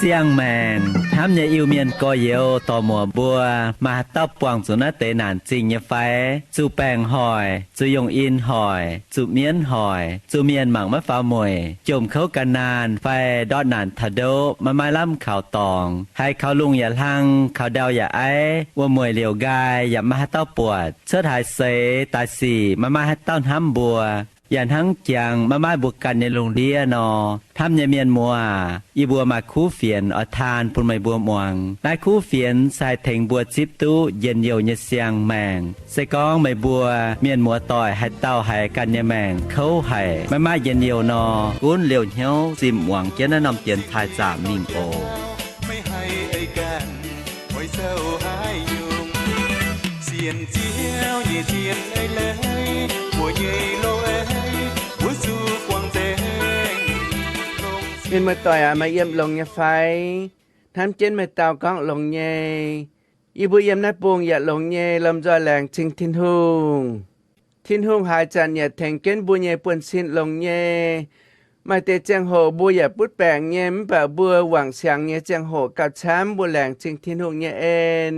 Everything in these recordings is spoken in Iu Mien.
Siang-maengc hnamv nyei Iu-Mienh gorx-youz dorc-muoc mbuo, maaih haaix dauh buangh zuqc naaiv deix naanc zingh nyei fai? Zuqc baengc hoic, zuqc yongh in hoic, zuqc mienv hoic, zuqc mienh mangc maiv faaux mueic, jomc kouv gan naanh fai ndortv naanc taux ndoqv, maiv maaih lamh kaux dorngx, haiz kaux lungh yaac hlang, kaux ndau yaac aiv, wuom-mueic liouc nqaai yaac maiv maaih haaix dauh buatc, cuotv haaix seix daaih sic maiv maaih haaix dauh hnamv mbuo, yaac hnangv jangx maiv maaih mbuo ganh nyei lungh ndiev nor. Hnamv nyei mienh muoz, yie mbuo maaih kuv fienx oix taan bun meih mbuo muangx. Naaiv kuv fienx se haih tengx mbuo zipv duqv njien-youh nyei siang-maengc. Se gorngv meih mbuo mienh muoz-doic haaix dauh haiz ganh nyei maengc kouv haic, maiv maaih njien-youh nor, gunv liouh hnyouv zimh muangx jienv naaiv norm dienx taaih zaamc mingh oc. Mienh muoz-doic aac, meih yiem longx nyei fai? Hnamv jienv meih dau gorngv longx nyei. Yie mbuo yiem naaiv bung yaac longx nyei, lomh nzoih laengz zingh Tin-Hungh. Tin-Hungh haaix zanc yaac tengx jienv mbuo nyei buonv-sin longx nyei. Maaih deix ziangh hoc mbuo yaac butv baengc nyei, mv baac mbuo wangc siangx nyei ziangh hoc gauh camv, mbuo laengz zingh Tin-Hungh nyei en.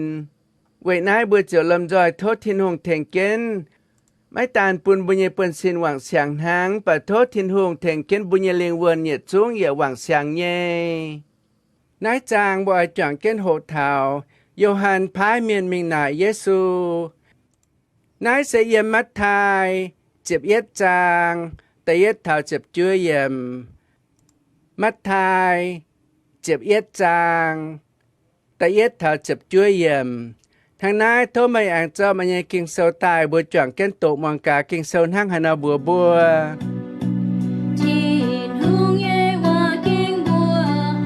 Weic naaiv mbuo ziouc lomh nzoih tov Tin-Hungh tengx jienv, maiv daan bun mbuo nyei buonv-sin wangc siangx hnangv, mv baac tov Tin-Hungh tengx jienv mbuo nyei lingh wuonh yietc zungv yaac wangc siangx nyei. Naaiv zaang mbuo oix juangc jienv hoqc taux Yo^han paaiv mienh mingh naaic Yesu. Naaiv se yiem Matv^taai ziepc yietv zaang da'yietv taux ziepc juov yiemc. Matv^taai ziepc yietv zaang da'yietv taux ziepc juov yiemc. Hnangv naaiv tov meih aengx zorqv meih nyei Ging-Sou daaih, mbuo juangc jienv doqc muangx gaax Ging-Sou hnangv haaix nor mbuox mbuo. Tin-Hungh nyei waac ging mbuo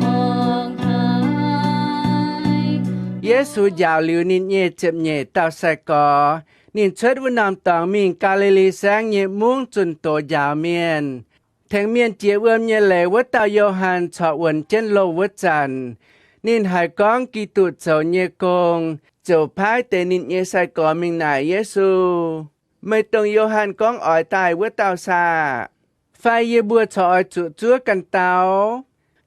horngc haic. Yesu njaaux liuz ninh nyei ziepc-nyeic dauh sai-gorx, ninh cuotv wuov norm dorngx mingh Gaa^li^li Saengv nyei mungv zunh doz njaaux mienh. Tengx mienh jiex wuom nyei leiz wuov dauh Yo^han corc wuonx jienv loh wuov zanc, ninh haiz gorngv Giduc zoux nyei gong, ziouc paaiv deix ninh nyei sai-gorx mingh naaic Yesu, Meih dongh Yo^han gorngv oix daaih wuov dauh saah? Fai yie mbuo corc oix zuqc zuov ganh dauh?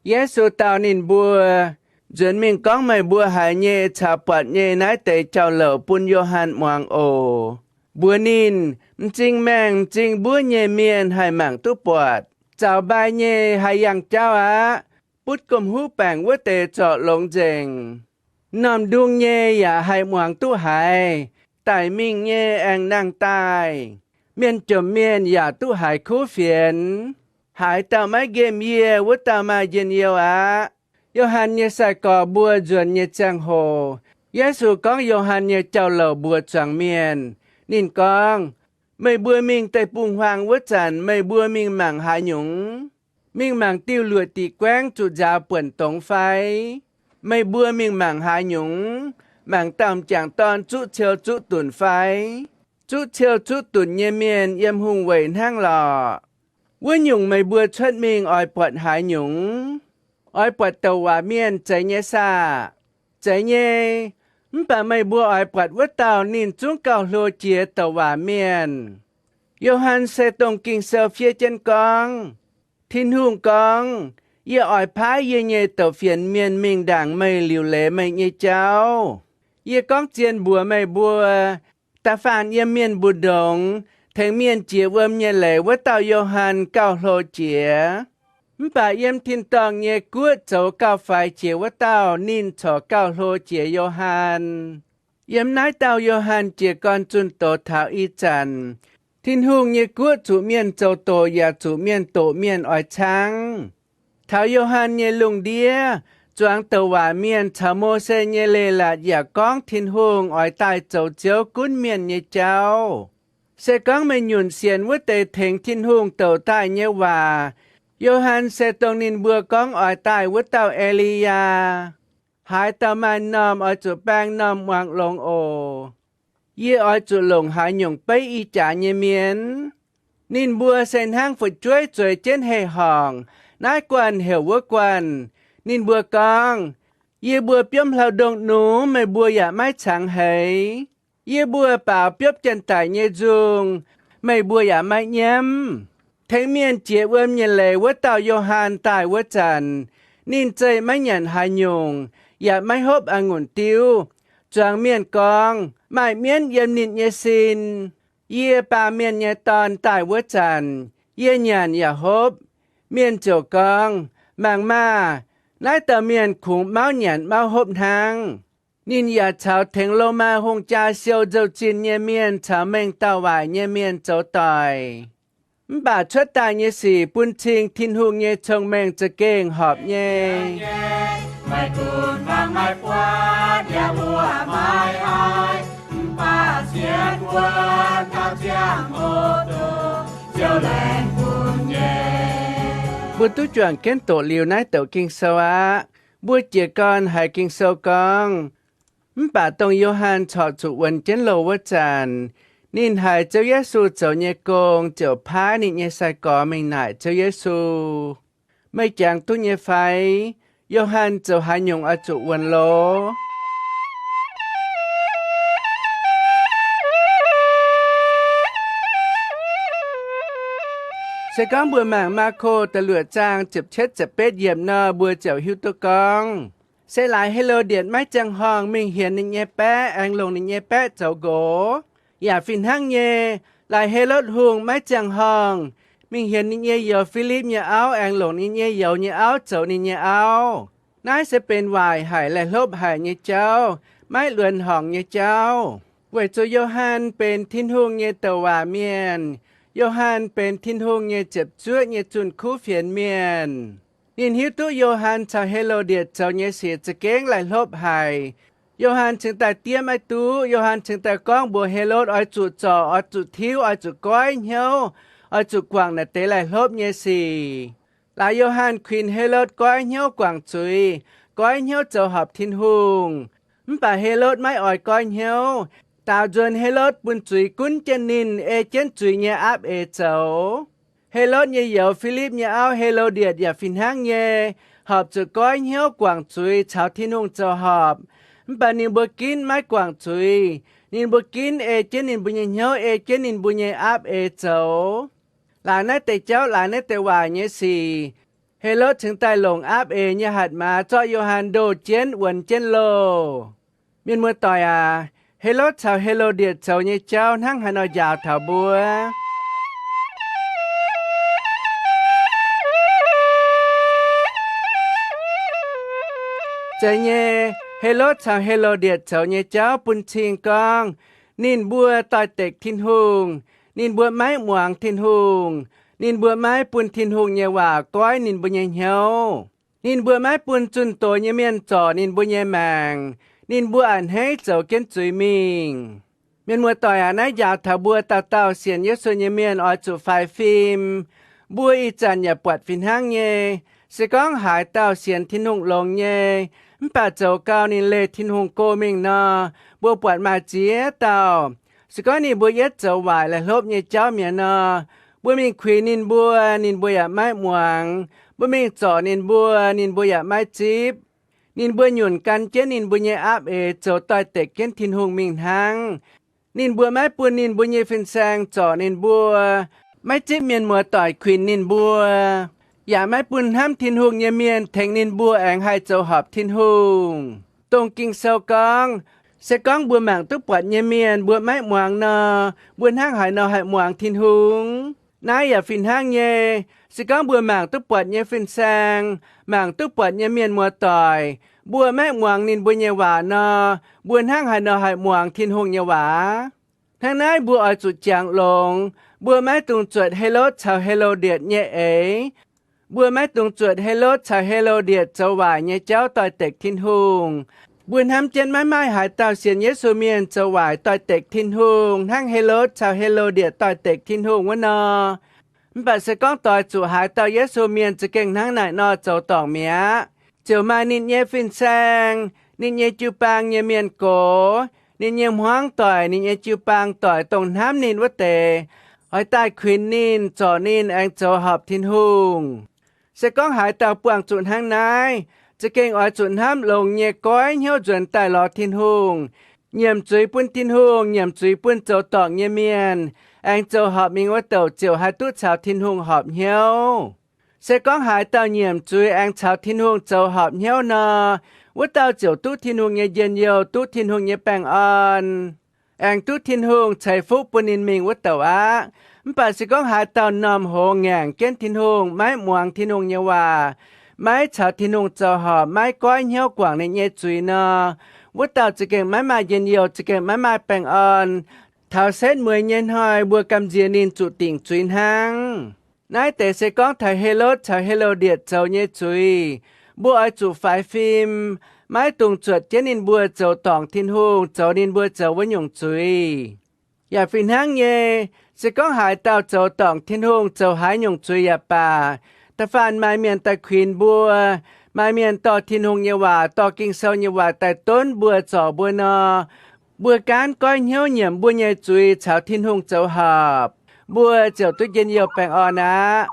Yesu dau ninh mbuo, Nzuonx mingh gorngv meih mbuo haiz nyei caux buatc nyei naaiv deix jauv-louc bun Yo^han muangx oc. Mbuox ninh, M'zing maengh m'zing mbuov nyei mienh haih mangc duqv buatc, zaux mbai nyei haih yangh jauv aqv, butv gomh-huv baengc wuov deix zorc longx nzengc. M'normh ndung nyei yaac haih muangx duqv haiz, daic mingh nyei aengx nangh daaih, mienh jomc mienh yaac duqv haiz kuv fienx. Haaix dauh maiv nqemh yie, wuov dauh maaih njien-youh aqv. Yo^han nyei sai-gorx mbuo nzuonx nyei ziangh hoc, Yesu gorngv Yo^han nyei jauv-louc mbuox zuangx mienh. Ninh gorngv, Meih mbuo mingh deic-bung-huaang wuov zanc, meih mbuo mingh mangc haaix nyungc? Mingh mangc diuh luoqc diqc guaengv zuqc nzaaux buonc dongz fai? Meih mbuo mingh mangc haaix nyungc? Mangc dauh m'jangc dorn zuqv ciou zuqv dunc fai? Zuqv ciou zuqv dunc nyei mienh yiem hungh weic hnangv lorqc. Wuov nyungc meih mbuo cuotv mingh oix buatc haaix nyungc? Oix buatc douc waac mienh zeiz nyei saah? Zeiz nyei. Mv baac meih mbuo oix buatc wuov dauh ninh zungv gauh hlo jiex douc waac mienh. Yo^han se dongh Ging-Sou fiev jienv gorngv, Tin-Hungh gorngv, Yie oix paaiv yie nyei douc fienx mienh mingh ndaangc meih liuc leiz meih nyei jauv. Yie gorngv zien mbuox meih mbuo, da'faanh yiem mienh mbu'ndongx tengx mienh jiex wuom nyei leiz wuov dauh Yo^han gauh hlo jiex. Mv baac yiem tin-dorngh nyei guoqv zoux gauh faix jiex wuov dauh ninh corc gauh hlo jiex Yo^han. Yiem naaiv dauh Yo^han jiez gorn zunh doz taux ih zanc, Tin-Hungh nyei guoqv zuqc mienh zoux doqc yaac zuqc mienh doqc mienh oix caangv. Taux Yo^han nyei lungh ndiev, zuangx douc waac mienh caux Mose nyei leiz-latc yaac gorngv Tin-Hungh oix daaih zoux Ziouv gunv mienh nyei jauv. Se gorngv meih nyunc sienx wuov deix tengx Tin-Hungh douc daaih nyei waac, Yo^han se dongh ninh mbuo gorngv oix daaih wuov dauh E^li^yaa. Haaix dauh maaih m'normh oix zuqc baeng m'normh muangx longx oc. Yie oix zuqc longc haaix nyungc beiv ih jaax nyei mienh? Ninh mbuo se hnangv fu'jueiv zueiz jienv hei-horngc, naaiv guanh heuc wuov guanh. Ninh mbuo gorngv, Yie mbuo biopv hlau ndongh nungx meih mbuo yaac maiv cangx heix. Yie mbuo baaux biopv janx-daic nyei nzung, meih mbuo yaac maiv nyiemv. Tengx mienh jiex wuom nyei leiz wuov dauh Yo^han daaih wuov zanc, ninh zeih maiv nyanc haaix nyungc, yaac maiv hopv a'ngunc diuv. Zuangx mienh gorngv, Maaih mienv yiem ninh nyei sin. Yie, Baamh Mienh nyei Dorn, daaih wuov zanc, yie nyanc yaac hopv. Mienh ziouc gorngv, Mangc maah! Naaiv dauh mienh kungx mauv nyanc mauv hopv hnangv. Ninh yaac caux tengx Lomaa hungh jaa siou nzou-zinh nyei mienh caux mengh dauh waaic nyei mienh zoux doic, mv baac cuotv daaih nyei sic bun cing Tin-Hungh nyei cong-mengh za'gengh horpc nyei. Mbuo duqv juangc jienv doqc liuz naaiv douc Ging-Sou aqv. Mbuo jiez gorn haiz Ging-Sou gorngv, Mv baac dongh Yo^han corc zuqc wuonx jienv loh wuov zanc, ninh haiz Ziouv Yesu zoux nyei gong ziouc paaiv ninh nyei sai-gorx mingh naaic Ziouv Yesu, Meih jangx duqv nyei fai? Yo^han zoux haaix nyungc oix zuqc wuonx loh? Se gorngv mbuo mangc Maako da'luoqc zaang ziepc cietv ziepc betv yiemc nor, mbuo ziouc hiuv duqv gorngv, Se laaix Helo^ndietc maiv ziangh horngh mingh hienx ninh nyei baeqv aengx longc ninh nyei baeqv zoux nqox. Yaac fih hnangv nyei, laaix Helotv Hungh maiv ziangh horngh mingh hienx ninh nyei youz Filipv nyei auv aengx longc ninh nyei youz nyei auv zoux ninh nyei auv. Naaiv se benx waaic haic, laih hlopv haic nyei jauv, maiv luonx horngc nyei jauv. Weic zuqc Yo^han benx Tin-Hungh nyei douc waac mienh. Yo^han benx Tin-Hungh nyei ziepc zuoqv nyei zunh kuv fienx mienh. Ninh hiuv duqv Yo^han caux Helo^ndietc zoux nyei sic za'gengh laih hlopv haic. Yo^han cingx daaih diev maiv duqv. Yo^han cingx daaih gorngv mbuox Helotv oix zuqc zorc, oix zuqc tiuv, oix zuqc goiv hnyouv, oix zuqc guangc naaic deix laih hlopv nyei sic. Laaix Yo^han kuinx Helotv goiv hnyouv guangc zuiz, goiv hnyouv zoux horpc Tin-Hungh. Mv baac Helotv maiv oix goiv hnyouv. Daaux nzuonx Helotv bun zuiz gunv jienv ninh, ei jienv zuiz nyei aapv eix zoux. Helotv nyei youz Filipv nyei auv Helo^ndietc yaac fih hnangv nyei, horpc zuqc goiv hnyouv guangc zuiz caux Tin-Hungh zoux horpc. Mv baac ninh mbuo ginv maiv guangc zuiz. Ninh mbuo ginv ei jienv ninh mbuo nyei hnyouv, ei jienv ninh mbuo nyei aapv eix zoux. Laaix naaiv deix jauv, laaix naaiv deix waaic nyei sic, Helotv cingx daaih longc aapv eix nyei hatc maaz zorqv Yo^han ndoh jienv wuonx jienv loh. Mienh muoz-doic aac, Helotv caux Helo^ndietc zoux nyei jauv hnangv haaix nor njaaux taux mbuo? Zeiz nyei, Helotv caux Helo^ndietc zoux nyei jauv bun cing gorngv ninh mbuo doix-dekc Tin-Hungh. Ninh mbuo maiv muangx Tin-Hungh. Ninh mbuo maiv bun Tin-Hungh nyei waac goiv ninh mbuo nyei hnyouv. Ninh mbuo maiv bun zunh doz nyei mienh zorc ninh mbuo nyei maengc. Ninh mbuo a'hneiv zoux jienv zuiz mingh. Mienh muoz-doic aac, naaiv njaaux taux mbuo dauh dauh sienx Yesu nyei mienh oix zuqc faix fim. Mbuo ih zanc yaac buatc fih hnangv nyei. Se gorngv haaix dauh sienx Tin-Hungh longx nyei, mv baac zoux gau ninh leih Tin-Hungh go mingh nor, mbuo buatc maaih ziex dauh, se gorngv ninh mbuo yietv zoux waaic laih hlopv nyei jauv mi'aqv nor, mbuo mingh kuinx ninh mbuo, ninh mbuo yaac maiv muangx. Mbuo mingh zorc ninh mbuo, ninh mbuo yaac maiv zipv. Ninh mbuo nyunc gan jienv ninh mbuo nyei aapv eix zoux doix-dekc jienv Tin-Hungh mingh hnangv. Ninh mbuo maiv bun ninh mbuo nyei fin-saeng zorc ninh mbuo, maiv zipv mienh muoz-doic kuinx ninh mbuo, yaac maiv bun hnamv Tin-Hungh nyei mienh tengx ninh mbuo aengx haih zoux horpc Tin-Hungh. Dongh Ging-Sou gorngv, se gorngv mbuo mangc duqv buatc nyei mienh mbuo maiv muangx nor, mbuo hnangv haaix nor haih muangx Tin-Hungh? Naaiv yaac fih hnangv nyei. Se gorngv mbuo mangc duqv buatc nyei fin-saeng, mangc duqv buatc nyei mienh muoz-doic, mbuo maiv muangx ninh mbuo nyei waac nor, mbuo hnangv haaix nor haih muangx Tin-Hungh nyei waac? Hnangv naaiv mbuo oix zuqc jangx longx. Mbuo maiv dungx zuotc Helotv caux Helo^ndietc nyei eix. Mbuo maiv dungx zuotc Helotv caux Helo^ndietc zoux waaic nyei jauv doix-dekc Tin-Hungh. Mbuo hnamv jienv maiv maaih haaix dauh sienx Yesu mienh zoux waaic doix-dekc Tin-Hungh hnangv Helotv caux Helo^ndietc doix-dekc Tin-Hungh wuov nor. Mv baac se gorngv doix zuqc haaix dauh Yesu mienh za'gengh hnangv naaic nor zoux dorngc mi'aqv, ziouc maaih ninh nyei fin-saeng, ninh nyei jiu-baang nyei mienh gox, ninh nyei hmuangv doic, ninh nyei jiu-baang doic, dongh hnamv ninh wuov deix, oix daaih kuinx ninh, zorc ninh aengx zoux horpc Tin-Hungh. Se gorngv haaix dauh buangh zuqc hnangv naaiv, Za'gengh oix zuqc hnamv longx nyei goiv hnyouv nzuonx daaih lorz Tin-Hungh, nyiemc zuiz bun Tin-Hungh, nyiemc zuiz bun zoux dorngc nyei mienh, aengx zoux horpc mingh wuov douc ziouc haih duqv caux Tin-Hungh horpc hnyouv. Se gorngv haaix dauh nyiemc zuiz aengx caux Tin-Hungh zoux horpc hnyouv nor, wuov dauh ziouc duqv Tin-Hungh nyei njien-youh, duqv Tin-Hungh nyei baengh orn, aengx duqv Tin-Hungh ceix fuqv bun ninh mingh wuov douc aqv. Mv baac se gorngv haaix dauh m'normh hoz ngaengc jienv Tin-Hungh, maiv muangx Tin-Hungh nyei waac, maiv caux Tin-Hungh zoux horpc, maiv goiv hnyouv guangc ninh nyei zuiz nor, wuov dauh za'gengh maiv maaih njien-youh, za'gengh maiv maaih baengh orn. Taux setv mueiz nyei hnoi mbuo gamh nziex ninh zuqc dingc zuiz hnangv. Naaiv deix se gorngv taux Helotv caux He^lo^ndietc zoux nyei zuiz. Mbuo oix zuqc faix fim, maiv dungx zuotc jienv ninh mbuo zoux dorngc Tin-Hungh, zoux ninh mbuo zoux wuov nyungc zuiz. Yaac fih hnangv nyei, se gorngv haaix dauh zoux dorngc Tin-Hungh, zoux haaix nyungc zuiz yaac baac, da'faanh maaih mienh daaih kuinx mbuo, maaih mienh dorh Tin-Hungh nyei waac, dorh Ging-Sou nyei waac daaih donv mbuo, zorc mbuo nor, mbuo gaanv goiv hnyouv nyiemc mbuo nyei zuiz caux Tin-Hungh zoux horpc, mbuo ziouc duqv njien-youh baengh orn aqv.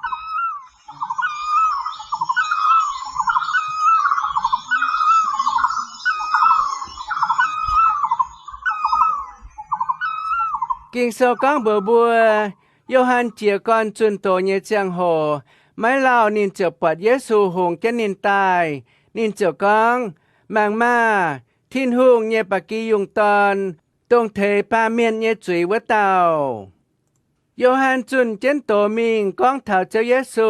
Ging-Sou gorngv mbuox mbuo, Yo^han jiez gorn zunh doz nyei ziangh hoc, maiv lauh ninh ziouc buatc Yesu hungx jienv ninh daaih. Ninh ziouc gorngv, Mangc maah! Tin-Hungh nyei ba'gi yungh dorn, dongh teix baamh mienh nyei zuiz wuov dauh. Yo^han zunh jienv doz mingh gorngv taux Ziouv Yesu,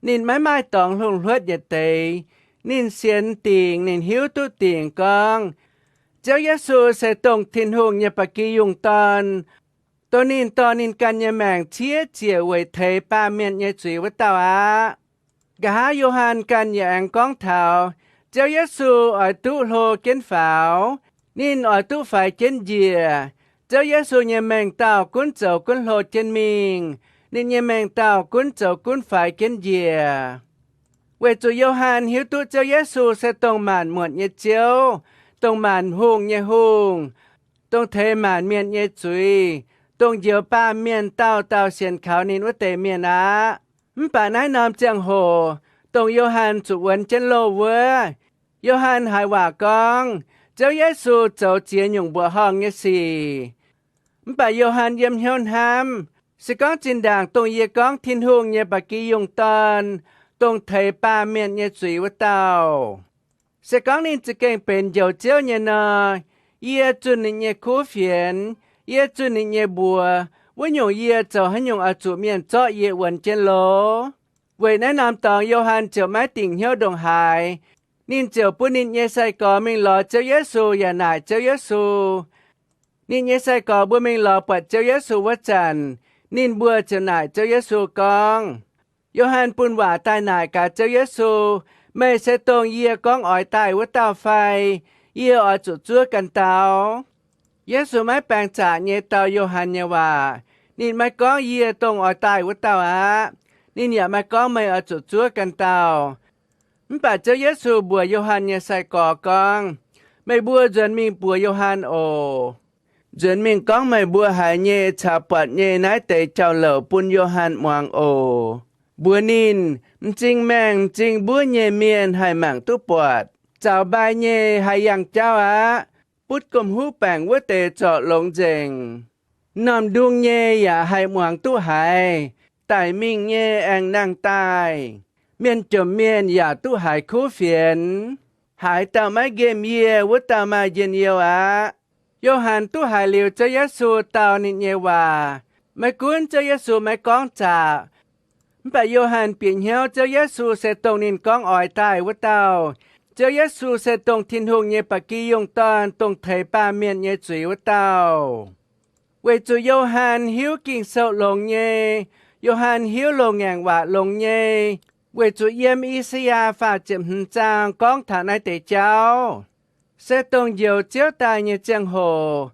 ninh maiv maaih dorngx hlungh hluotv yietc deix. Ninh sienx dingc, ninh hiuv duqv dingc gorngv, Ziouv Yesu se dongh Tin-Hungh nyei ba'gi yungh dorn, dongh ninh dorh ninh ganh nyei maengc ciev ziec weic teix baamh mienh nyei zuiz wuov dauh aqv. Nqa'haav Yo^han ganh yaac aengx gorngv taux, Ziouv Yesu oix duqv hlo jienv faaux, ninh oix duqv faix jienv njiec. Ziouv Yesu nyei mengh dauh gunv zoux gunv hlo jienv mingh. Ninh nyei mengh dauh gunv zoux gunv faix jienv njiec. Weic zuqc Yo^han hiuv duqv Ziouv Yesu se dongh maanc muotc nyei Ziouv, dongh maanc hungh nyei Hungh, dongh teix maanc mienh nyei zuiz, dongh njoux baamh mienh dauh dauh sienx kaux ninh wuov deix mienh aqv. Mv baac naaiv norm ziangh hoc, dongh Yo^han zuqc wuonx jienv loh wuov, Yo^han haiz waac gorngv Ziouv Yesu zoux ziex nyungc mbuoqc horngh nyei sic. Mv baac Yo^han yiem hnyouv hnamv, se gorngv zinh ndaangc dongh yie gorngv Tin-Hungh nyei ba'gi yungh dorn, dongh teix baamh mienh nyei zuiz wuov dauh, se gorngv ninh za'gengh benx Njoux Ziouv nyei nor, yie zunh ninh nyei kuv fienx, yie zunh ninh nyei mbuox, wuov nyungc yie zoux haaix nyungc oix zuqc mienh zorqv yie wuonx jienv loh? Weic naaiv norm dorngx Yo^han ziouc maiv dingc hnyouv ndongc haaix. Ninh ziouc bun ninh nyei sai-gorx mingh lorz Ziouv Yesu yaac naaic Ziouv Yesu. Ninh nyei sai-gorx mbuo mingh lorz buatc Ziouv Yesu wuov zanc, ninh mbuo ziouc naaic Ziouv Yesu gorngv, Yo^han bun waac daaih naaic gaax Ziouv Yesu, Meih se dongh yie gorngv oix daaih wuov dauh fai? Yie oix zuqc zuov ganh dauh? Yesu maiv baengx zaqc nyei dau Yo^han nyei waac. Ninh maiv gorngv, Yie dongh oix daaih wuov dauh aqv. Ninh yaac maiv gorngv, Meih oix zuqc zuov ganh dauh. Mv baac Ziouv Yesu mbuox Yo^han nyei sai-gorx gorngv, Meih mbuo nzuonx mingh buoz Yo^han oc. Nzuonx mingh gorngv meih mbuo haiz nyei caux buatc nyei naaiv deix jauv-louc bun Yo^han muangx oc. Mbuox ninh, M'zing maengh m'zing mbuov nyei mienh haih mangc duqv buatc, zaux mbai nyei haih yangh jauv aqv. Butv gomh huv baengc wuov deix zorc longx nzengc. M'normh ndung nyei yaac haih muangx duqv haiz, daic mingh nyei aengx nangh daaih. Mienh jomc mienh yaac duqv haiz kuv fienx. Haaix dauh maiv nqemh yie, wuov dauh maaih njien-youh aqv. Yo^han duqv haiz liuz Ziouv Yesu dau ninh nyei waac. Maiv gunv Ziouv Yesu maiv gorngv zaqc, mv baac Yo^han bieqc hnyouv Ziouv Yesu se dongh ninh gorngv oix daaih wuov dauh. Ziouv Yesu se dongh Tin-Hungh nyei ba'gi yungh dorn, dongh teix baamh mienh nyei zuiz wuov dauh. Weic zuqc Yo^han hiuv Ging-Sou longx nyei, Yo^han hiuv loz-ngaengc waac longx nyei, weic zuqc yiem I^saa^yaa faah ziepc hmz zaang gorngv taux naaiv deix jauv. Se dongh Njoux Ziouv daaih nyei ziangh hoc,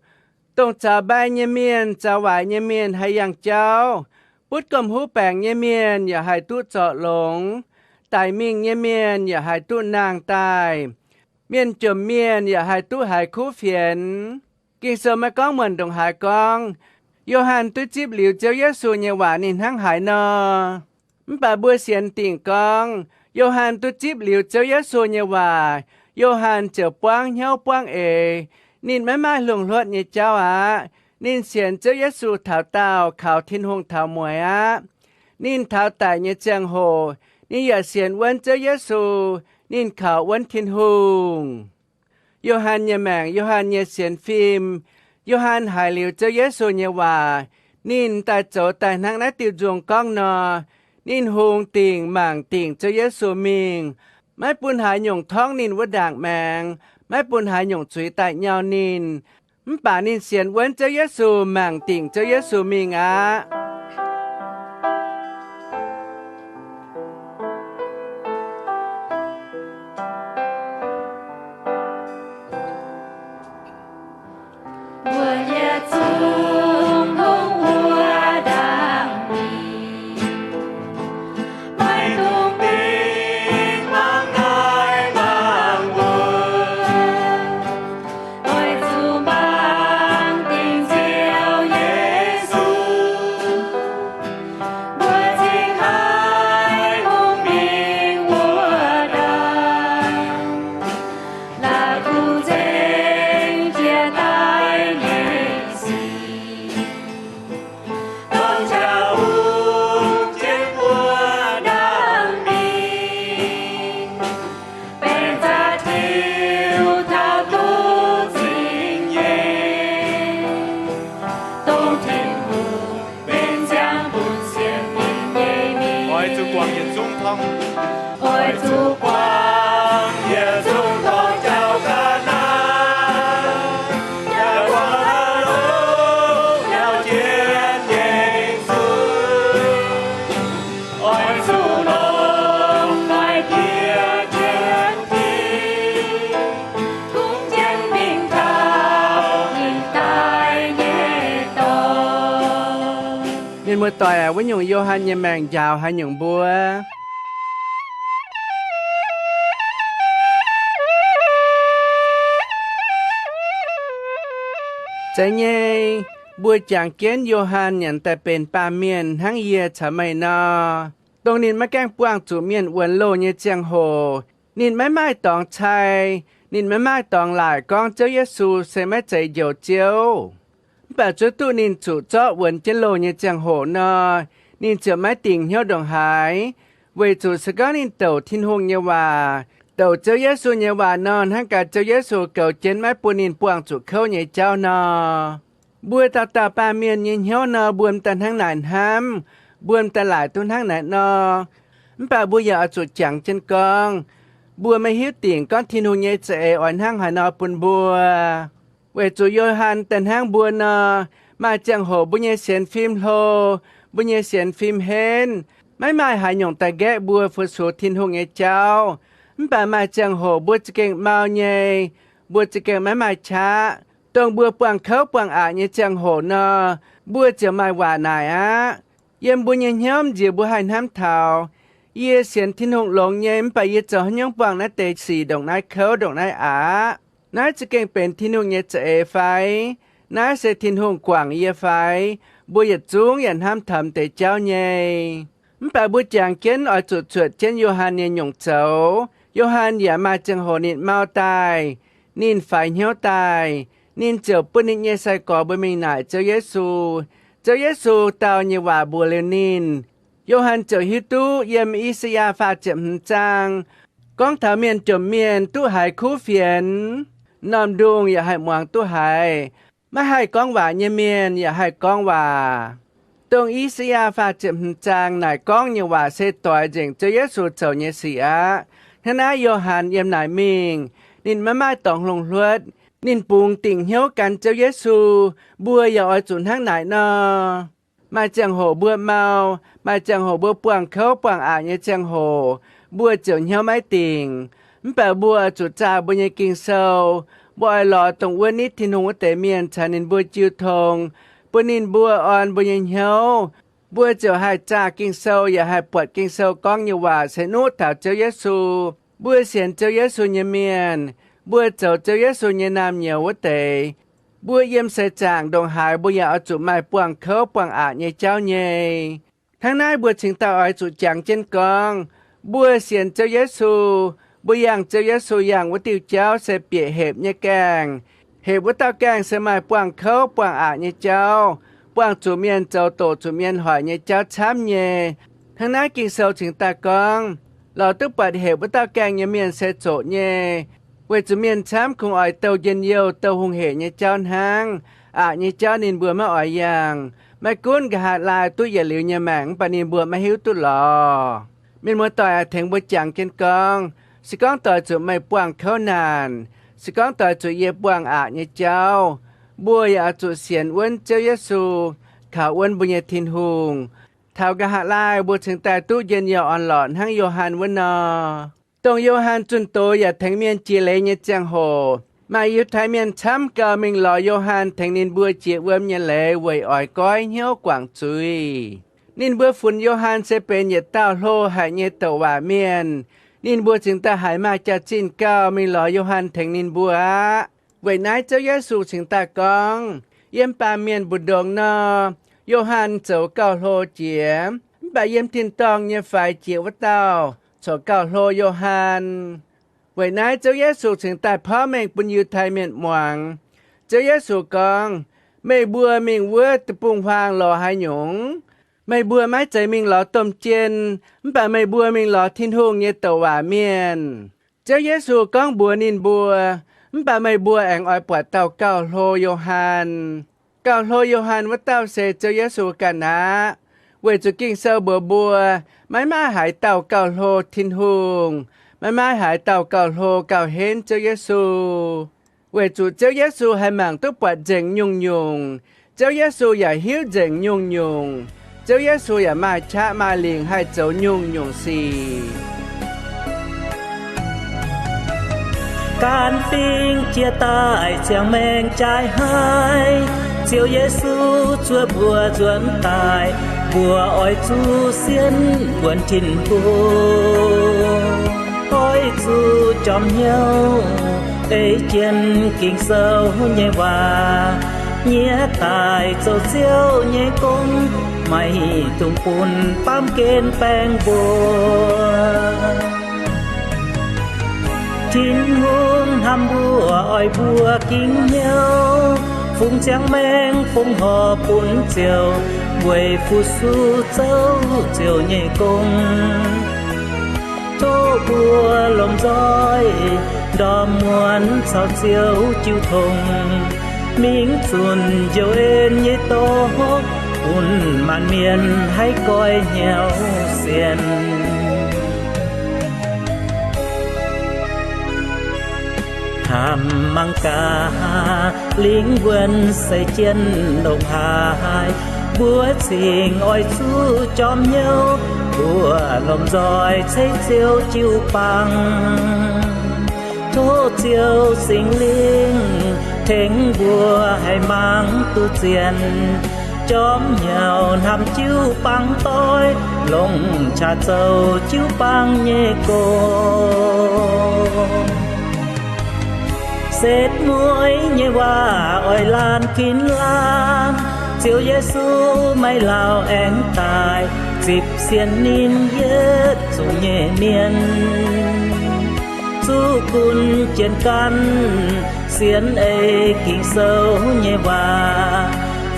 dongh zaux mbai nyei mienh, zaux waaic nyei mienh haih yangh jauv. Butv gomh huv baengc nyei mienh yaac haih duqv zorc longx. Daic mingh nyei mienh yaac haih duqv nangh daaih. Mienh jomc mienh yaac haih duqv haiz kuv fienx. Ging-Sou maiv gorngv muonc ndongc haaix gorngv Yo^han duqv zipv liuz Ziouv Yesu nyei waac ninh hnangv haaix nor. Mv baac mbuo sienx dingc gorngv Yo^han duqv zipv liuz Ziouv Yesu nyei waac, Yo^han ziouc buangv hnyouv buangv eix. Ninh maiv maaih lungh hluotv nyei jauv aqv. Ninh sienx Ziouv Yesu taux daauh kaux Tin-Hungh taux mueiz aqv. Ninh taux daic nyei ziangh hoc, ninh yaac sienx wuonv Ziouv Yesu. Ninh kaux wuonv Tin-Hungh. Yo^han nyei maengc, Yo^han nyei sienx fim. Yo^han haiz liuz Ziouv Yesu nyei waac, ninh daaih zoux daaih hnangv naaiv diuh nzung gorngv nor. Ninh hungx dingc mangc dingc Ziouv Yesu mingh, maiv bun haaix nyungc torngv ninh wuov ndaangc maengx, maiv bun haaix nyungc zuiz daaih nyau ninh. Mv baac ninh sienx wuonv Ziouv Yesu, mangc dingc Ziouv Yesu mingh aqv. Mbuo yietc zungv dongh wuov ndaangc mingh, maiv dungx dingc mangc naaiv mangc wuov, oix zuqc mangc dingc Ziouv Yesu. Mbuo cingx haih hungx mingh wuov ndaangc, la'kuqv nzengc jiex daaih nyei sic, dongh jaax hungx jienv wuov ndaangc mingh, benx za'diuh taux duqv zingh nyei, dongh Tin-Hungh benx ziangh bun sienx fim nyei mingh. Oix zuqc guangc yietc zungv torngv, oix zuqc guangc yietc zungv torngv jauv ga'naaiv, yaac guangc haaix longx nyau jienv nyei zuiz. Oix zuqc longc haaix diec jienv Tin-Hungh jienv mingh taux ninh daaih nyei dorngx. Mienh muoz-doic aac, wuov nyungc Yo^han nyei maengc njaaux haaix nyungc mbuo? Zeiz nyei, mbuo jangx jienv Yo^han nyanc daaih benx baamh mienh hnangv yie caux meih nor, dongh ninh maiv gaengh buangh zuqc mienh wuonx loh nyei ziangh hoc, ninh maiv maaih dorngx cai, ninh maiv maaih dorngx laaic gorngv Ziouv Yesu se maiv zeiz Njoux Ziouv. Mv baac zuov duqv ninh zuqc zorqv wuonx jienv loh nyei ziangh hoc nor, ninh ziouc maiv dingc hnyouv ndongc haaix, weic zuqc se gorngv ninh douc Tin-Hungh nyei waac, douc Ziouv Yesu nyei waac nor, hnangv gaax Ziouv Yesu goux jienv maiv bun ninh buangh zuqc kouv nyei jauv nor. Mbuo dauh dauh baamh mienh nyei hnyouv nor, mbuo m'daaih hnangv naaic hnamv, mbuo m'daaih laaic duqv hnangv naaic nor. Mv baac mbuo yaac oix zuqc jangx jienv gorngv, mbuo maiv hiuv dingc gorngv Tin-Hungh nyei za'eix oix hnangv haaix nor bun mbuo. Weic zuqc Yo^han daaih hnangv mbuo nor, maaih ziangh hoc mbuo nyei sienx fim hlo, mbuo nyei sienx fim henv, maiv maaih haaix nyungc daaih nqaeqv mbuo fu-sux Tin-Hungh nyei jauv. Mv baac maaih ziangh hoc mbuo za'gengh mau nyei, mbuo za'gengh maiv maaih qaqv. Dongh mbuo buangh kouv buangh aqc nyei ziangh hoc nor, mbuo ziouc maaih waac naaic aqv. Yiem mbuo nyei hnyouv nziex mbuo haih hnamv taux, yie sienx Tin-Hungh longx nyei, mv baac yie zoux haaix nyungc buangh naaiv deix sic ndongc naaiv kouv ndongc naaiv aqv? Naaiv za'gengh benx Tin-Hungh nyei za'eix fai? Naaiv se Tin-Hungh guangc yie fai? Mbuo yietc zungv yaac hnamv taux m'deix jauv nyei. Mv baac mbuo jangx jienv oix zuqc zuotc jienv Yo^han nyei nyungc zoux. Yo^han yaac maaih ziangh hoc ninh mau daaih, ninh faix hnyouv daaih, ninh ziouc bun ninh nyei sai-gorx mbuo mingh naaic Ziouv Yesu. Ziouv Yesu dau nyei waac mbuox liuz ninh, Yo^han ziouc hiuv duqv yiem I^saa^yaa faah ziepc hmz zaang gorngv taux mienh jomc mienh duqv haiz kuv fienx, m'normh ndungh yaac haih muangx duqv haiz, maiv haih gorngv waac nyei mienh yaac haih gorngv waac. Dongh I^saa^yaa faah ziepc hmz zaang naaic gorngv nyei waac se doix nzengc Ziouv Yesu zoux nyei sic aqv. Hnangv naaiv Yo^han yiem naaic mingh, ninh maiv maaih dorngx lungh hluotv, ninh bungx dingc hnyouv gan Ziouv Yesu. Mbuo yaac oix zuqc hnangv naaic nor. Maaih ziangh hoc mbuo mau, maaih ziangh hoc mbuo buangh kouv buangh aqc nyei ziangh hoc, mbuo ziouc hnyouv maiv dingc. Mv baac mbuo oix zuqc zaah mbuo nyei Ging-Sou. Mbuo oix lorz dongh wuov nitv Tin-Hungh wuov deix mienh caux ninh mbuo jiu tong, bun ninh mbuo orn mbuo nyei hnyouv. Mbuo ziouc haih zaah Ging-Sou yaac haih buatc Ging-Sou gorngv nyei waac se nuqv taux Ziouv Yesu. Mbuo sienx Ziouv Yesu nyei mienh, mbuo zoux Ziouv Yesu nyei naamh nyouz wuov deix, mbuo yiem seix zaangc ndongc haaix mbuo yaac oix zuqc maaih buangh kouv buangh aqc nyei jauv nyei. Hnangv naaiv mbuo cingx daaih oix zuqc jangx jienv gorngv, Mbuo sienx Ziouv Yesu, mbuo yangh Ziouv Yesu yangh wuov diuh jauv se bieqc hepc nyei gaengh. Hepc wuov dauh gaengh se maaih buangh kouv buangh aqc nyei jauv, buangh zuqc mienh zoux doqc zuqc mienh hoic nyei jauv camv nyei. Hnangv naaiv Ging-Sou cingx daaih gorngv, lorz duqv buatc hepc wuov dauh gaengh nyei mienh se zoqc nyei, weic zuqc mienh camv kungx oix douh njien-youh, douh hungh hec nyei jauv hnangv. Aqc nyei jauv ninh mbuo maiv oix yangh. Maiv gunv nqa'haav laai duqv yietc liuz nyei maengc mv baac ninh mbuo maiv hiuv duqv lorz. Mienh muoz-doic aac, tengx mbuo jangx jienv gorngv, se gorngv doix zuqc meih buangh kouv naanc, se gorngv doix zuqc yie buangh aqc nyei jauv, mbuo yaac oix zuqc sienx wuonv Ziouv Yesu, kaux wuonv mbuo nyei Tin-Hungh. Taux nqa'haav laai mbuo cingx daaih duqv njien-youh orn-lorqc hnangv Yo^han wuov nor. Dongh Yo^han zunh doz yaac tengx mienh jiex leiz nyei ziangh hoc, maaih Yiutai Mienh camv gau mingh lorz Yo^han tengx ninh mbuo jiex wuom nyei leiz weic oix goiv hnyouv guangc zuiz. Ninh mbuo funx Yo^han se benx yietc dauh hlo haic nyei douc waac mienh. Ninh mbuo cingx daaih haiz maaih jaax-zinh gauh mingh lorz Yo^han tengx ninh mbuo aqv. Weic naaiv Ziouv Yesu cingx daaih gorngv, yiem baamh mienh mbu'ndongx nor, Yo^han zoux gauh hlo jiex, mv baac yiem tin-dorngh nyei faix jiex wuov dauh corc gauh hlo Yo^han. Weic naaiv Ziouv Yesu cingx daaih porv mengh bun Yiutai Mienh muangx. Ziouv Yesu gorngv, meih mbuo mingh wuov deic-bung-huaang lorz haaix nyungc? Meih mbuo maiv zeiz mingh lorz domh jien, mv baac meih mbuo mingh lorz Tin-Hungh nyei douc waac mienh. Ziouv Yesu gorngv mbuox ninh mbuo, mv baac meih mbuo aengx oix buatc dauh gauh hlo Yo^han. Gauh hlo Yo^han wuov dauh se Ziouv Yesu ganh aqv. Weic zuqc Ging-Sou mbuox mbuo, maiv maaih haaix dauh gauh hlo Tin-Hungh, maiv maaih haaix dauh gauh hlo gauh henv Ziouv Yesu. Weic zuqc Ziouv Yesu haih mangc duqv buatc nzengc nyungc-nyungc. Ziouv Yesu yaac hiuv nzengc nyungc-nyungc. Ziouv Yesu yaac maaih qaqv maaih lingc haih zoux nyungc-nyungc sic. Gan fingx jiex daaih ziangh maengc jaaix haiv, Ziouv Yesu zuov mbuo nzuonx daaih, mbuo oix zuqc sienx wuonx Tin-Hungh. Oix zuqc jorm hnyouv ei jienv Ging-Sou nyei waac, nyiec daaih zoux Ziouv nyei gong, maiv dungx bun baamh gen baeng mbuo. Tin-Hungh hnamv mbuo oix mbuo ging hnyouv, fungx ziangh maengc fongc horc bun Ziouv, weic fu-sux zoux Ziouv nyei gong. Tov mbuo lomh nzoih ndorm muonz caux Ziouv jiu tong, mingh zunc njoux en nyei doz, bun maanc mienh haih goiv hnyouv sienx. Hnamv mangc gaax, lingh wuonh seix jienv longc haaix, mbuo cingx oix zuqc jorm hnyouv, mbuo lomh nzoih ceix Ziouv jiu-baang. Tov Ziouv Singx Lingh tengx mbuo haih mangc duqv zien, jorm hnyouv hnamv jiu-baang doic, longc qaqv zoux jiu-baang nyei gong. Setv mueiz nyei waac oix laanh ginv laanh, Ziouv Yesu maiv lauh aengx daaih, zipv sienx ninh yietc zungv nyei mienh. Zuqv gunv jienv gan, sienx ei Ging-Sou nyei waac,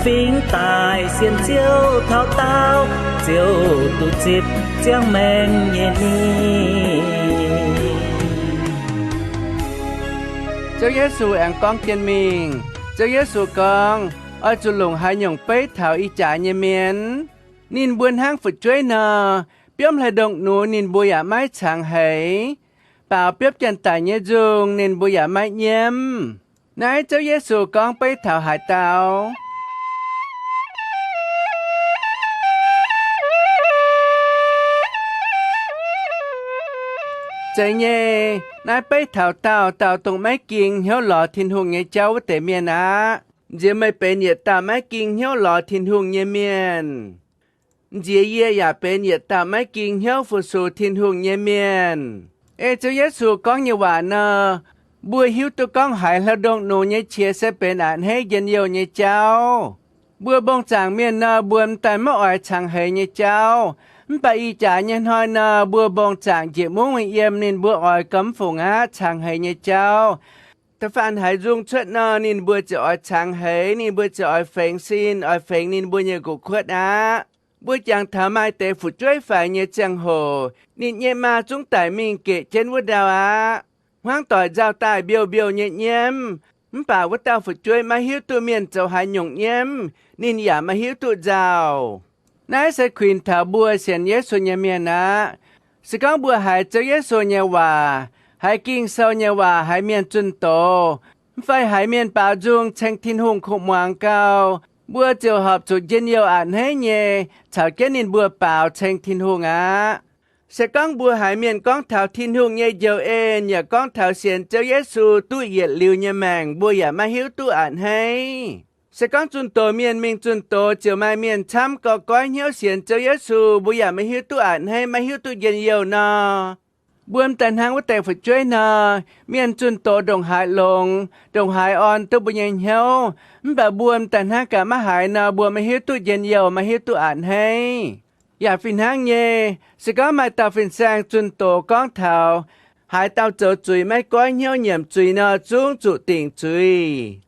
fingx daaih sienx Ziouv taux daauv, Ziouv duqv zipv ziangh maengc nyei mienh. Ziouv Yesu aengx gorngv jienv mingh. Ziouv Yesu gorngv, oix zuqc longc haaix nyungc beiv taux ih jaax nyei mienh? Ninh mbuo hnangv fu'jueiv nor, biomv hleix ndongc nux ninh mbuo yaac maiv cangx heix, baaux biopv janx-daic nyei nzung ninh mbuo yaac maiv nyiemv. Naaiv Ziouv Yesu gorngv beiv taux haaix dauh? Zeiz nyei, naaiv beiv taux dauh dauh dongh maiv ging hnyouv lorz Tin-Hungh nyei jauv wuov deix mienh aqv. Nziex meih benx yietc dauh maiv ging hnyouv lorz Tin-Hungh nyei mienh. Nziex yie yaac benx yietc dauh maiv ging hnyouv fu-sux Tin-Hungh nyei mienh. Ei Ziouv Yesu gorngv nyei waac nor, mbuo hiuv duqv gorngv haaix hlauv-ndongh nungx nyei qiex se benx a'hneiv njien-youh nyei jauv. Mbuo mbong zaangc mienh nor, mbuo m'daaih maiv oix cangx heix nyei jauv, Mv baac ih jaax nyei hnoi nor, mbuo mbong zaangc njiec mungv yiem, ninh mbuo oix gomv fungc aqv, cangx heix nyei jauv. Da'faanh haiz nzung cuotv nor, ninh mbuo ziouc oix cangx heix, ninh mbuo ziouc oix fengx sin, oix fengx ninh mbuo nyei nqox kuotv aqv. Mbuo jangx taux maaih deix fu'jueiv faix nyei ziangh hoc, ninh nyei maa zungv daic mingh geqc jienv wuov ndau aqv. Hmuangv doic nzauh daaih mbiouh mbiouh nyei nyiemv, mv baac wuov dauh fu'jueiv maiv hiuv duqv mienh zoux haaix nyungc nyiemv, ninh yaac maiv hiuv duqv nzauh. Naaiv se kuinx taux mbuo sienx Yesu nyei mienh aqv. Se gorngv mbuo haiz Ziouv Yesu nyei waac, haiz Ging-Sou nyei waac, haiz mienh zunh doz, mv fai haiz mienh baaux nzung ceng Tin-Hungh kuv muangx gau, mbuo ziouc horpc zuqc njien-youh a'hneiv nyei caux jienv ninh mbuo baaux ceng Tin-Hungh aqv. Se gorngv mbuo haiz mienh gorngv taux Tin-Hungh nyei njoux en yaac gorngv taux sienx Ziouv Yesu duqv yietc liuz nyei maengc, mbuo yaac maiv hiuv duqv a'hneiv. Se gorngv zunh doz mienh mingh zunh doz ziouc maaih mienh camv gauh goiv hnyouv sienx Ziouv Yesu, mbuo yaac maiv hiuv duqv a'hneiv, maiv hiuv duqv njien-youh nor, mbuo m'daaih hnangv wuov deix fu'jueiv nor, mienh zunh doz ndongc haaix longx, ndongc haaix orn duqv mbuo nyei hnyouv, mv baac mbuo m'daaih hnangv gaax maiv haiz nor, mbuo maiv hiuv duqv njien-youh, maiv hiuv duqv a'hneiv. Yaac fih hnangv nyei, se gorngv maaih dauh fin-saeng zunh doz gorngv taux haaix dauh zoux zuiz maiv goiv hnyouv nyiemc zuiz nor, zungv zuqc dingc zuiz.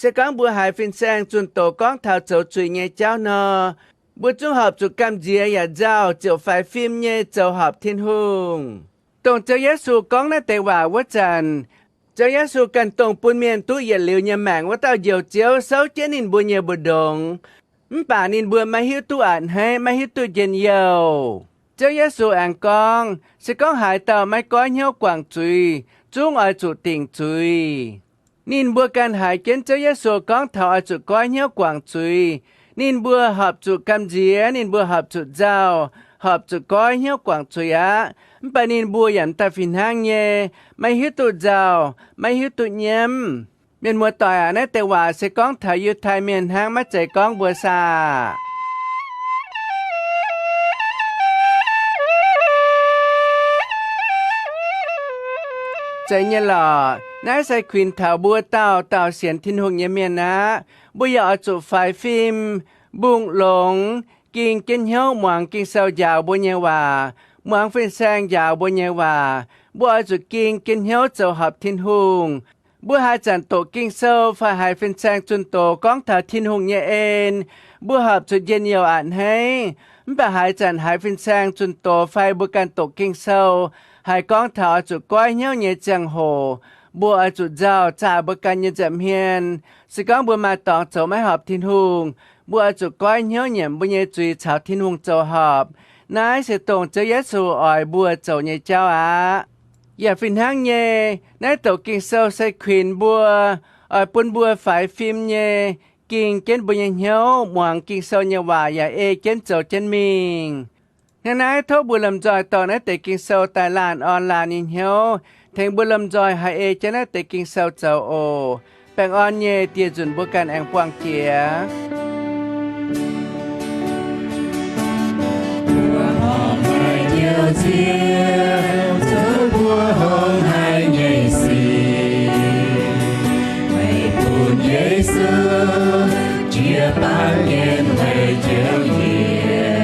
Se gorngv mbuo haiz fin-saeng zunh doz gorngv taux zoux zuiz nyei jauv nor, mbuo zungv horpc zuqc gamh nziex yaac nzauh ziouc faix fim nyei zoux horpc Tin-Hungh. Dongh Ziouv Yesu gorngv naaiv deix waac wuov zanc, Ziouv Yesu ganh dongh bun mienh duqv yietc liuz nyei maengc wuov dauh Njoux Ziouv souv jienv ninh mbuo nyei mbu'ndongx. Mv baac ninh mbuo maiv hiuv duqv a'hneiv, maiv hiuv duqv njien-youh. Ziouv Yesu aengx gorngv, se gorngv haaix dauh maiv goiv hnyouv guangc zuiz, zungv oix zuqc dingc zuiz. Ninh mbuo ganh haiz jienv Ziouv Yesu gorngv taux oix zuqc goiv hnyouv guangc zuiz, ninh mbuo horpc zuqc gamh nziex, ninh mbuo horpc zuqc nzauh, horpc zuqc goiv hnyouv guangc zuiz aqv. Mv baac ninh mbuo yaac m'daaih fih hnangv nyei, maiv hiuv duqv nzauh, maiv hiuv duqv nyiemv. Mienh muoz-doic aac, naaiv deix waac se gorngv taux Yiutai Mienh hnangv, maiv zeiz gorngv mbuo saah? Zeiz nyei lorqc. Naaiv se kuinx taux mbuo dauh dauh sienx Tin-Hungh nyei mienh aqv. Mbuo yaac oix zuqc faix fim, mbungh longx, ging jienv hnyouv muangx Ging-Sou njaaux mbuo nyei waac, muangx fin-saeng njaaux mbuo nyei waac. Mbuo oix zuqc ging jienv hnyouv zoux horpc Tin-Hungh. Mbuo haaix zanc doqc Ging-Sou fai haiz fin-saeng zunh doz gorngv taux Tin-Hungh nyei en, mbuo horpc zuqc njien-youh a'hneiv. Mv baac haaix zanc haiz fin-saeng zunh doz fai mbuo ganh doqc Ging-Sou, haiz gorngv taux oix zuqc goiv hnyouv nyei ziangh hoc, mbuo oix zuqc nzauh zaah mbuo ganh nyei nza'hmien. Se gorngv mbuo maaih dorngx zoux maiv horpc Tin-Hungh, mbuo oix zuqc goiv hnyouv nyiemc mbuo nyei zuiz caux Tin-Hungh zoux horpc. Naaiv se dongh Ziouv Yesu oix mbuo zoux nyei jauv aqv. Yaac fih hnangv nyei, naaiv doqc Ging-Sou se kuinx mbuo, oix bun mbuo faix fim nyei, ging jienv mbuo nyei hnyouv muangx Ging-Sou nyei waac yaac ei jienv zoux jienv mingh. Hnangv naaiv tov mbuo lomh nzoih dorh naaiv deix Ging-Sou daaih laanh orn laanh nyei hnyouv, tengx mbuo lomh nzoih haih ei jienv naaiv deix Ging-Sou zoux oc. Baengh orn nyei, dieh nzunc mbuo ganh aengx buangh jiex. Mbuo horpc haic Njoux Ziouv zoux mbuo horpc haic nyei sic. Meih bun Yesu, jiez baamh mienh weic njoux yie.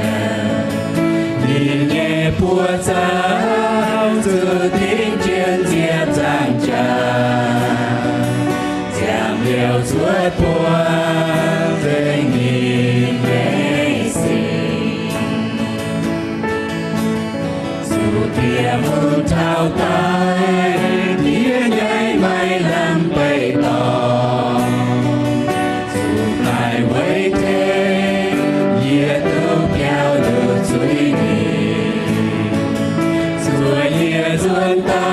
Ninh nyei buoz zaux zuqc dingc jienv nziepc nzaangc jaax, ziangh liouh cuotv buonc nzengc ninh nyei sic. Zuqc dieh mungh taux daaih, diev nyei maiv lamh beiv dorngx. Zuqc daaih weic tengx yie duqv biaux nduqc zuiz nyeic, zuqc yie nzuonx daaih